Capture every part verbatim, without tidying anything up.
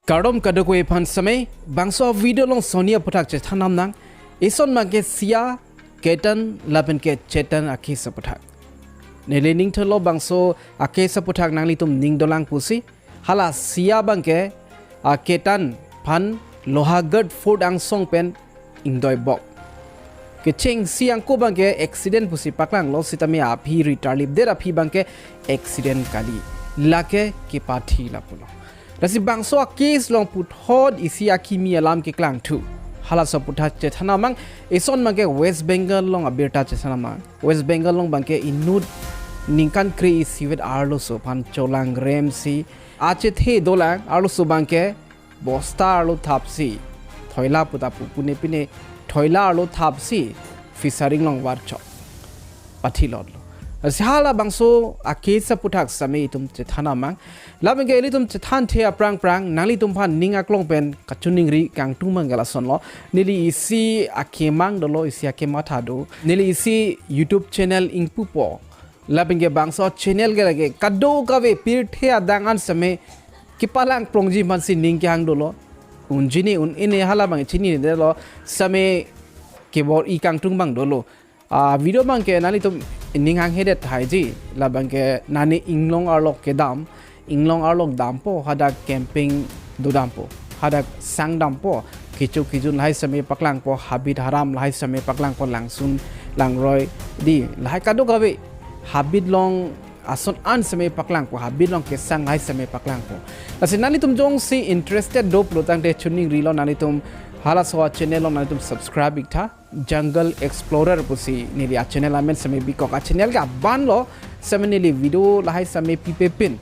Kardom kadokave aphan sitame, bangso video along soni aphuthak chethan nang. Ison abangke Siya, Ketan lapen ke Chetan a-case aphuthak. Neli ningthelo bangso a-case aphuthak nanglitum ning dolang pusi. Hala Siya abangke, a, Ketan aphan Lohagarh Fort angsong pen ingdoibok. Kechengsi angko abangke accident pusi paklanglo, sitame aphi ri tarlipdet aphi abangke accident kali. Lake kepathi lapulo. Lasi bangso a-case along puthot isi akimi alam keklangthu. Halaso aphuthak chethan nang, ison abangke West Bengal along abirta chethan nang. West Bengal along abangke inut ningkan kre-isi vet arloso aphan cholangremsi achethe dolang, arloso abangke bosta arlo thapsi, thoila puta pu pune pine, thoila arlo thapsi, fishery along varchok. Pathi lotlo. Lasi hala bangso a-case aphuthak sitame itum chethan nang. Lapen ke ilitum chethanthe aphrang phrang, nanglitum aphan ning aklong pen kachiningri kangtung abangke lasonlo. Neli isi akemang dolo, isi akematha do. Neli isi YouTube channel ingpupo. Lapen ke bangso channel ke lake kadokave pirthe adang an sitame kepalang prongji aphansi ning kehang dolo. Unji ne un-e ne hala abang chininedetlo, sitame kebor-i kangtung abang dolo. A, video abangke nanglitum ning hanghedet thaiji, labangke nani inglong arlok kedam, inglong arlok dampo, hadak camping dodampo, hadak sang dampo, kecho kejun lahai sitame paklangpo, habit haram lahai sitame paklangpo, langsun langroi di lahai kadokave habit along ason an sitame paklangpo, habit along kesang lahai sitame paklangpo. Lasi nanglitum jongsi interested do pulo tangte chiningrilo, nanglitum halaso a-channel along nanglitum subscribe iktha. Jungle Explorer pusi neli a-channel amen sitame bikok, a-channel ke aban lo, sitame neli video lahai sitame pipepin.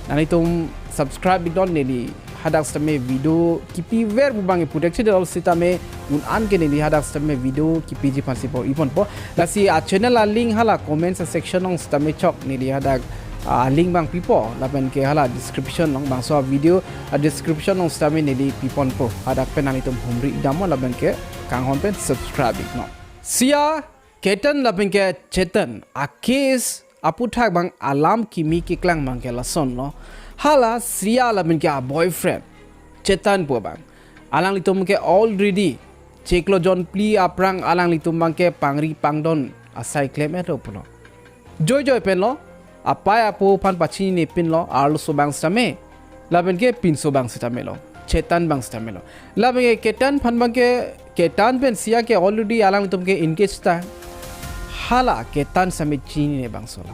Nanglitum subscribe iknon, neli hadak sitame video kipiver pu abang iputek chidel sitame un-an ke neli hadak sitame video kipiji aphansi bor-iponpo. Lasi a-channel a-link hala comments a-section along sitame chok, neli hadak a-link abang pipo, lapen ke hala description along, bangso a-video a-description along sitame neli piponpo. Hadak pen nanglitum humri damnon lapen ke kanghon pen subscribe iknon. Siya, Ketan lapen ke Chetan a-case aphuthak abang alam kimi keklang abangke lasonlo. Hala Siya lapen ke a-boyfriend Chetan pu abang, alanglitum ke already chiklo jonphli aphrang alanglitum abangke pangri pangdon asai klem-etlo pulo. Joijoi penlo, apei apo aphan pachinine pinlo, arloso abang sitame, lapen ke pinso abang sitamelo, Chetan abang sitamelo. Lapen ke Ketan aphan abangke, Ketan pen Siya ke already alanglitum ke engage ta. Hala Ketan sitame chinine bangso lo.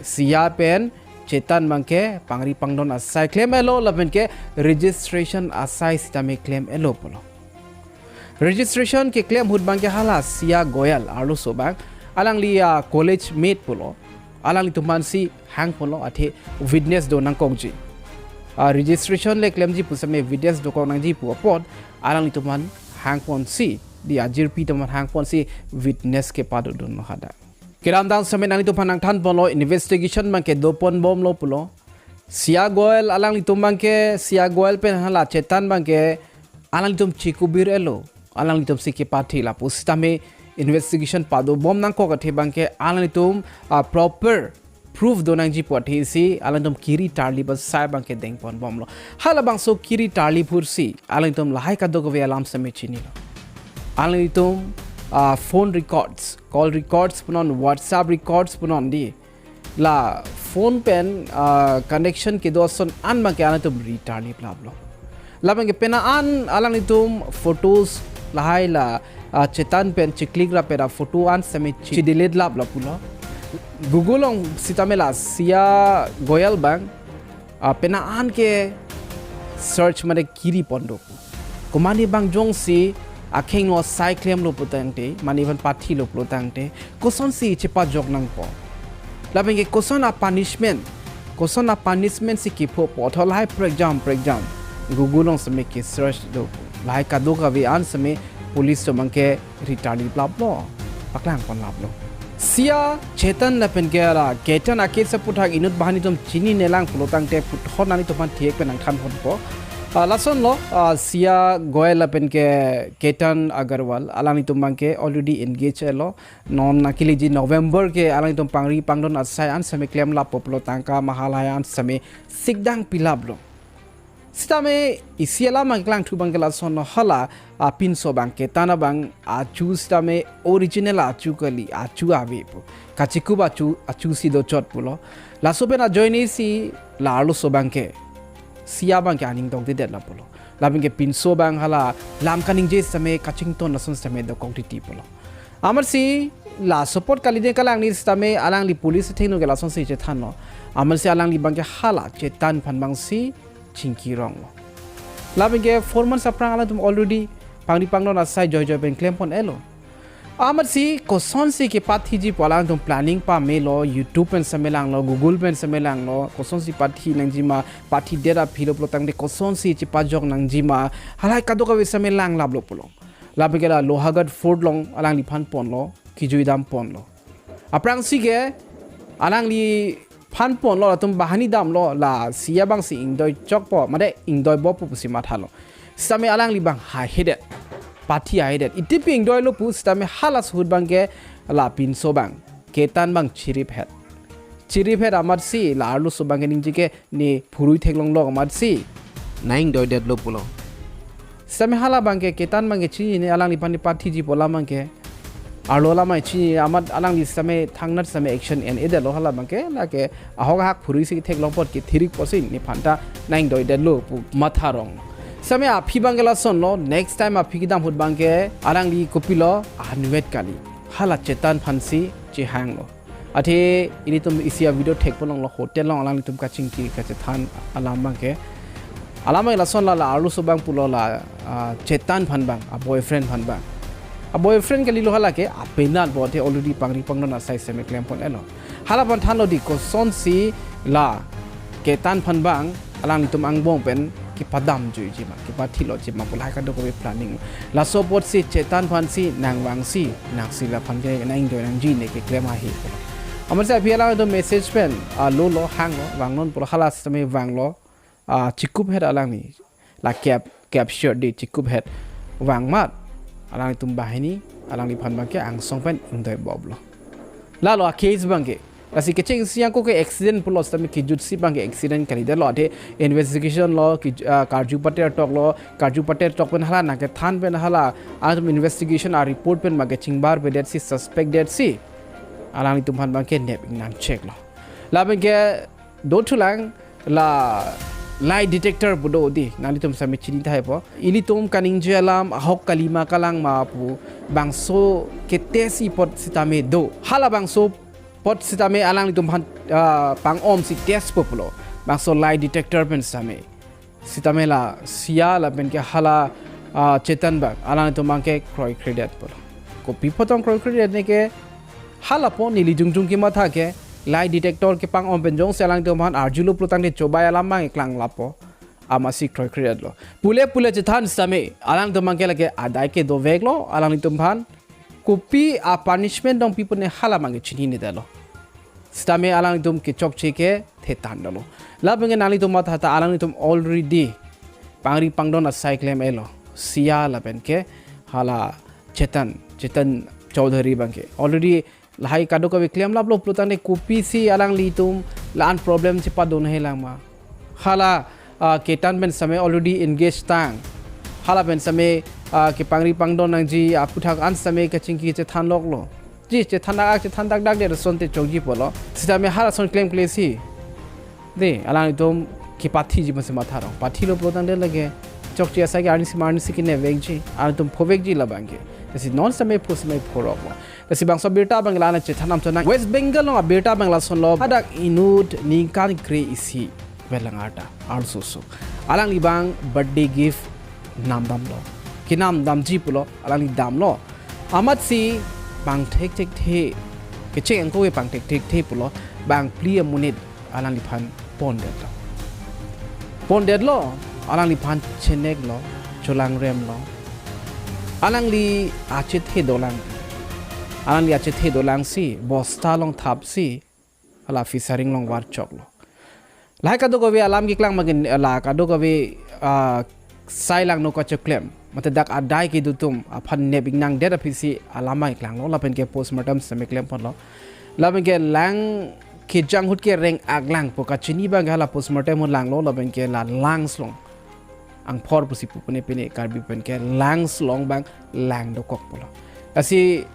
Siya pen Chetan abangke pangri pangdon asai klem-etlo, lapen ke registration asai sitame klem-etlo pulo. Registration keklem ahut abangke hala Siya Goyal arloso abang, alangli a-college mate pulo, alanglitum aphansi hangponlo, athe witness do nangkokji. A-registration le klemji pu sitame witness dokok nangji pu apot, alanglitum aphan hangponsi, di ajirpi atum aphan hangponsi witness kepadodunlo hadak. Kedamtang sitame nanglitum aphan nangthanponlo, investigation abangke doponbomlo pulo. Siya Goyal alanglitum abangke, Siya Goyal pen hala Chetan abangke alanglitum chikubir-etlo, alanglitumsi kepathi lapu sitame investigation padobom nangkok athe abangke alanglitum, ah, proper proof do nangji pu athesi alanglitum kiri tarlip asai abangke dengponbomlo. Halabangso kiri tarlip ahutsi alanglitum lahai kadokave alam sitame chinilo. Alanglitum, ah, phone records, call records punon, WhatsApp records punon di, la phone pen, ah, connection kedo ason an abangke alanglitum ri tarliplaplo. Labangke pena an alanglitum photos lahai la, ah, Chetan pen chiklik rapera photo an sitame chi-, chi-delete laplo pulo. Google along sitame la Siya Goyal abang, ah, pena an ke search mane kiri pon do pu. Komatne abang jongsi akhengno asai klemlo pu tangte, mane aphan pathilo pulo tangte, kosonsi chepajok nangpo? Labangke koson a-punishment, koson a-punishment si kephopo, tho lahai prekjam prekjam Google along sitame ke-search do pu. Lahai kadokave an sitame police atum abangke ri tarliplaplo, paklangponlaplo. Siya, Chetan lapen ke la Ketan a-case aphuthak inut banghini atum chininelang pulo tangte puthot nanglitum aphan thek pen nangthanponpo. Ah, lasonlo, ah, Siya Goyal lapen ke Ketan Agarwal, alanglitum abangke already engage-etlo. Non nangkeleji November ke alanglitum pangri pangdon asai an sitame klemlappo pulo, tangka mahalai an sitame sikdang pilaplo. Sitame isi alam abang keklangthu abang ke lasonlo, hala apinso abang Ketan abang achu sitame original achu kali, achu ave pu. Kachekup achu, achu si dochot pulo. Laso pen ajoine si la arloso abang ke, Siya abang ke aning dongdedetlo pulo. Lapen ke pinso abang hala lam kaningje sitame kachington lason sitame dokok titi pulo. Amatsi laso apot kalideng kalangni sitame alangli police athengno ke lasonsi chethanlo. Amatsi alangli abang ke hala Chetan aphan abang si chingki ronglo. Lapen ke four months aphrang alangtum already pangri pangdon asai joijoi pen klempon-elo. Amatsi kosonsi kepathiji pu alangtum planning pamelo, YouTube pen sitame langlo, Google pen sitame langlo, kosonsi pathi nangjima, pathidet aphi lo pulo tangte kosonsi chepajok nangjima, halahai kadokave sitame langlaplo pulo. Lapen ke la Lohagarh Fort along alangliphan ponlo, kejui damponlo. Aphrangsi ke alangliphan ponlo, latum banghini damlo, la Siya abang si ingdoi chokpo, mate ingdoi boppo pusi mathalo. Sitame alangli abang haihedet, pathi haihedet. Itipi ingdoilo pu sitame halaso ahut abang ke la pinso abang, Ketan abang chiriphet. Chiriphet amatsi la arloso abang ke ningje ke ne phurui theklonglok amatsi nang ingdoidetlo pulo. Sitame hala abang ke Ketan abang ke chinine, alangliphan ne pathiji pu alam abang ke. Arlo alam abang chini amat alangli sitame thangnat sitame action en-edetlo, hala abang ke lake ahok ahak phurui si theklong apot ke thirik pusi nephan ta nang ingdoidetlo pu matha rong. Sitame aphi abang ke lasonlo, next time aphi kedam ahut abang ke alangli kopilo, anvet kali, hala Chetan aphansi chehanglo. Athe ilitum isi avideo thekponlonglo, hotel along alanglitum kachingki kachethan alam abang ke. Alam abang lason la, la arloso abang pulo la, ah, Chetan aphan abang, aboyfriend aphan abang. Aboyfriend kalilo, hala ke apenat bo, athe already pangri pangdon asai sitame klempon-elo. Hala aphan thanlo dei kosonsi la Ketan aphan abang alanglitum angbong pen kepadamjuijima, kepathilojima pu lahai kadokave planning. Laso apotsi Chetan aphansi nangvangsi, nangsi laphan ke nang ingdoi nangji ne keklem ahe. Amatsi aphi alangtum message pen, ah, lolo, hanglo, vangnon pulo, hala sitame vanglo, ah, chekuphet alangli. La cap, cap shirt dei chekuphet vang amat alanglitum banghini, alangliphan abang ke angsong pen ingdoi boplo. Lalo a case abang ke. Lasi kecheng isi ako ke accident pulo sitame kejutsi abang ke accident kalidetlo, athe investigation lo, ke, ah, karju pater toklo, karju pater tok pen hala nangkethan pen hala atum investigation a report pen abang ke chingbarvedetsi, suspect detsi alanglitum aphan abang ke nep ingnang cheklo. Lapen ke dothulang la lie detector pu do dei, nanglitum sitame chini tahai po. Ilitum kaningje alam ahok kalima kalangma pu bangso ketest-i apot sitame do. Hala bangso apot sitame alanglitum aphan, ah, pang-omsi testpo pulo. Bangso lie detector pen sitame. Sitame la Siya lapen ke hala, ah, Chetan abang, alanglitum abang ke kroikredet pulo. Kopi apot tong kroikredet ne ke, hala po neli jongjong kematha ke, lie detector kepang-om pen jongsi alanglitum aphan arjulo pulo tangte chobai alam abang keklang lapo. Amatsi kroikredetlo. Pule pule chethan sitame, alanglitum abang ke lake adai ke doveklo, alanglitum aphan kopi a punishment dong pi pu ne hala abang ke chininedetlo. Sitame alanglitum kechokche ke thetandetlo. Lapen ke nanglitum matha ta alanglitum already pangri pangdon asai klem-elo. Siya lapen ke hala Chetan, Chetan Chowdhury abang ke. Already lahai kadokave klemlaplo pulo tangte kopisi alanglitum la-an problem chepadon he langma. Hala, ah, Ketan pen sitame already engage tang. Hala pen sitame, ah, kepangri pangdon nangji aputhak an sitame kachingki chethanloklo. Ji chethan ak chethan dakdak det asonte chokji pulo. Sitame hala ason klemklesi dei, alanglitum kepathiji pusi matha rong. Pathilo pulo tangte lake chokche asai ke arnisi ma arnisi kenep vekji, alanglitum phovekji la abang ke. Lasi non sitame pho sitame phoroklo. Lasi bangso abirta abang la-an chethan nangchonang. West Bengal along abirta abang lasonlo, hadak inut ningkan kre-isi velang arta, arloso. Alangli abang birthday gift namdamlo. Kenamdamji pulo, alangli damlo. Amatsi bang thekthekthe, kecheng ako ke bang thekthekthe pulo, bang phli amonit alangliphan pondetlo. Pondetlo, alangliphan cheneklo, cholangremlo. Alangli achethe dolang. Alangli achethe dolangsi, bosta along thapsi, hala fishery along varchoklo. Lahai kadokave alam keklang magen la kadokave, ah, sai langno kachoklem. Mate dak adai kedo atum aphan nep ingnangdet aphisi alam keklanglo, lapen ke postmortem sitame klemponlo. Lapen ke lang kejang ahut ke reng-ak lang pu kachini abang ke hala postmortem ahut langlo, lapen ke la lungs along angphor pusi pu pune pine Karbi pen ke lang slong abang lang dokok pulo. Lasi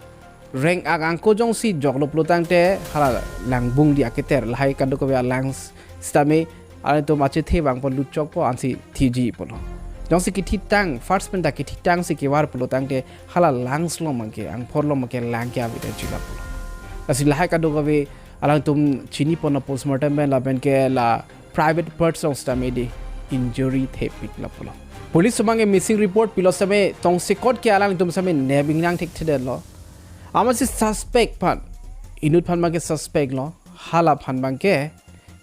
reng ak angko jongsi joklo pulotangte hala langbung di aketer lahai kadokave alang sitame alangtum achethe abang pon lutchokpo ansi thiji pulo. Jongsi kethitang first pen ta kethitang si kevar pulotangte hala lang slong abang ke angphor along abang ke lang ke-ave ta chila pulo. Lasi lahai kadokave alangtum chini pon postmortem pen lapen ke la private parts along sitame di injury thepik la pulo. Police abang ke missing report pilo sitame tongsekot ke alangtum sitame nep ingnang thekthedetlo. Amatsi suspect aphan, inut aphan abang ke suspect lo, hala aphan abang ke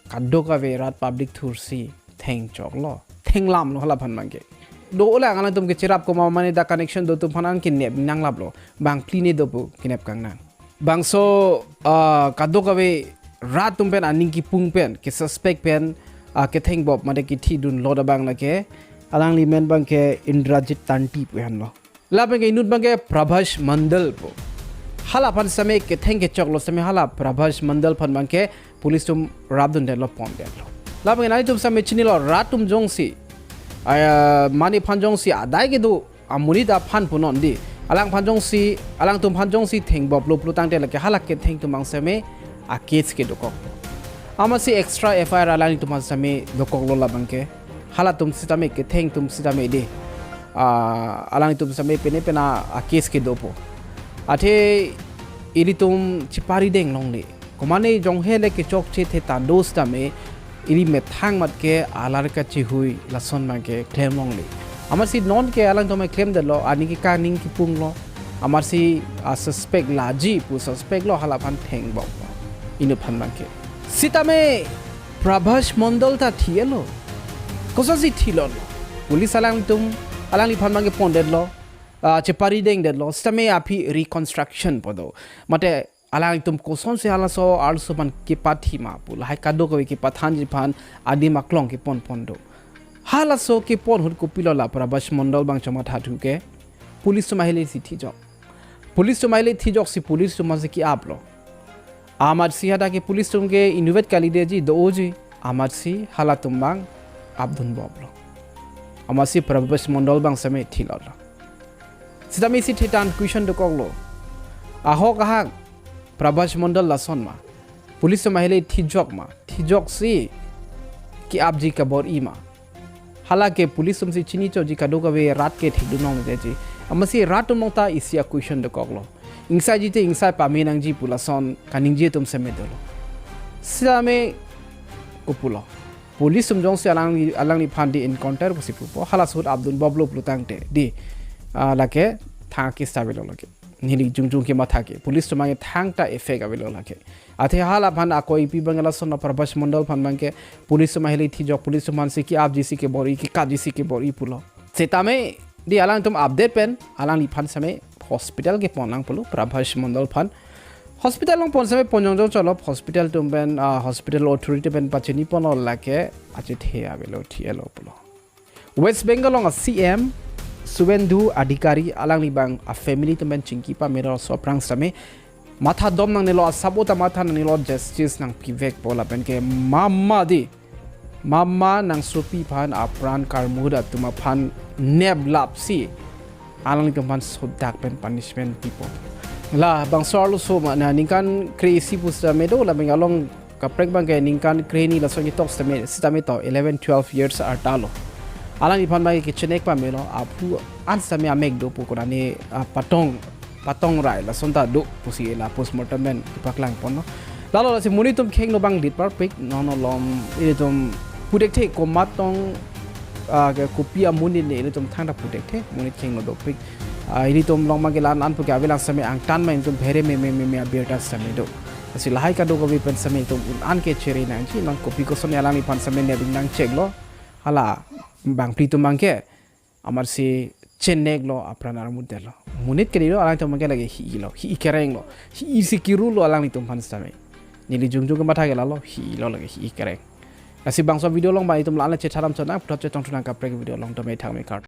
kadokave rat public thursi thengchoklo, thenglamlo hala aphan abang ke. Do-olang alangtum kecherap komat mane dak connection do atum aphan an ke nep ingnanglaplo, bang phli ne do pu kenep kangnang. Bangso ah, kadokave rat atum pen aning kipung pen, ke suspect pen ah, kethengbop mate kethidun lot abang lake alangli men abang ke Indrajit Tanti pu henlo. Lapen ke inut abang ke Prabhash Mandal pu. Hala aphan sitame ketheng kechoklo sitame hala Prabhash Mandal aphan abang ke police atum rapdundetlo pondetlo. Lapen ke nanglitum sitame chinilo rat atum jongsi ah, mane aphan jongsi adai kedo amonit aphan punon di. Alangphan jongsi, alangtum aphan jongsi thengboplo pulotangte lake hala ketheng atum abang sitame a-case ke dokok. Amatsi extra F I R alangtum aphan sitame dokoklo labang ke. Halatum sitame ketheng atum sitame di. Ah, alangtum sitame pine pine a-case ke dopo. Athe ilitum cheparideng longle. Komatne jonghe le kechokche the ta do sitame ili methang amat ke alar kachehui lason abang ke klem longle. Amatsi non ke alangtum klemdetlo, aning ke kaning kipunglo. Amatsi a-suspect laji pu suspect lo hala aphan thengbop. Inut aphan abang ke. Sitame Prabhash Mondal ta thilo. Kosonsi thilo? Police alangtum, alangliphan abang ke pondetlo. Ah, cheparidengdetlo. Sitame aphi reconstruction pu do. Mate alangtum kosonsi halaso arloso aphan kepathi ma pu lahai kadokave kepathanji aphan adim aklong kepon pon do. Halaso kepon ahut kopilo la Prabhash Mondal abang chomathathu ke police atum ahile si thijok. Police atum ahile thijok si police atum si ke-aplo. Amatsi hadak ke police atum ke inutvet kalideji doji. Amatsi halatum abang apdunboplo. Amatsi Prabhash Mondal abang sitame thilotlo. Sitame isi thetan question dokoklo. Ahok ahak Prabhash Mondal lason ma? Police atum ahile thijok ma? Thijok si ke-apji kabor-i ma? Hala ke police atum si chinichokji kadokave rat ke thekdun longleji. Amatsi rat atum along ta isi a-question dokoklo. Ingsaiji te ingsai pame nangji pu lason kaningje atum sitame dolo. Sitame kopulo. Police atum jongsi alangli, alangliphan di encounter pusi pupo. Halaso ahut apdunboplo pulotangte di. Ah, lake thang a-case ta avelo lake. Neli jongjong kematha ke. Police atum abang thangta effect avelo lake. Athe hala aphan ako ipi abang lason na Prabhash Mondal aphan abang ke police atum ahile thijok, police atum aphan si ke-apji si kebor-i, kekapji si kebor-i pulo. Sitame di alangtum update pen alangliphan sitame hospital kepon lang pulo Prabhash Mondal aphan. Hospital along pon sitame pon jongjong cholo, hospital atum pen, ah, hospital authority pen pachini ponlo lake achethe avelo thilo pulo. West Bengal along a-C M Suvendu Adhikari alangli abang a-family atum pen chingki pamelo, laso aphrang sitame matha dom nangnelo, asap uta matha nangnelo, justice nangpivekpo lapen ke mama di, mama nangsopi aphan apran karmu atum aphan neplapsi alanglitum aphan sodak pen punishment pipo. La bangso arloso ma na ningkan kre-isi pu sitame do, lapen along kaprek abang ke ningkan kre-hini lason ketok sitame, sitame to eleven twelve years arta lo. Alangliphan abang ke chenek pamelo, aphu an sitame amek do pu konane, ah, patong, patong rai lason ta do pusi la postmortem pen kepaklang ponlo. Lalo lasi monit atum khengno abang dit parpik, non along ilitum pu thekthe komat tong, ah, ke kopi amonit ne ilitum thangta pu thekthe, monit khengno dopik. Ah, ilitum along abang ke la-an an pu ke avelang sitame angtan ma ilitum phere meme meme abirta sitame do. Lasi lahai kadokave pen sitame ilitum un an ke chere nangji, non kopi koson alangliphan sitame nep ingnang cheklo. Hala bangphli atum abang ke amatsi cheneklo, apran armut detlo. Monit ke dilo, alangtum abang ke lake hi-ilo, hi-i kerenglo, hi-i si kirulo alanglitum aphan sitame. Neli jongjong kematha ke lalo, hi-ilo lake hi-i kereng. Lasi bangso video along abang itum la-an le chetharam chonang, puthot chetongthu nang kaprek video along, tame thangme kardom.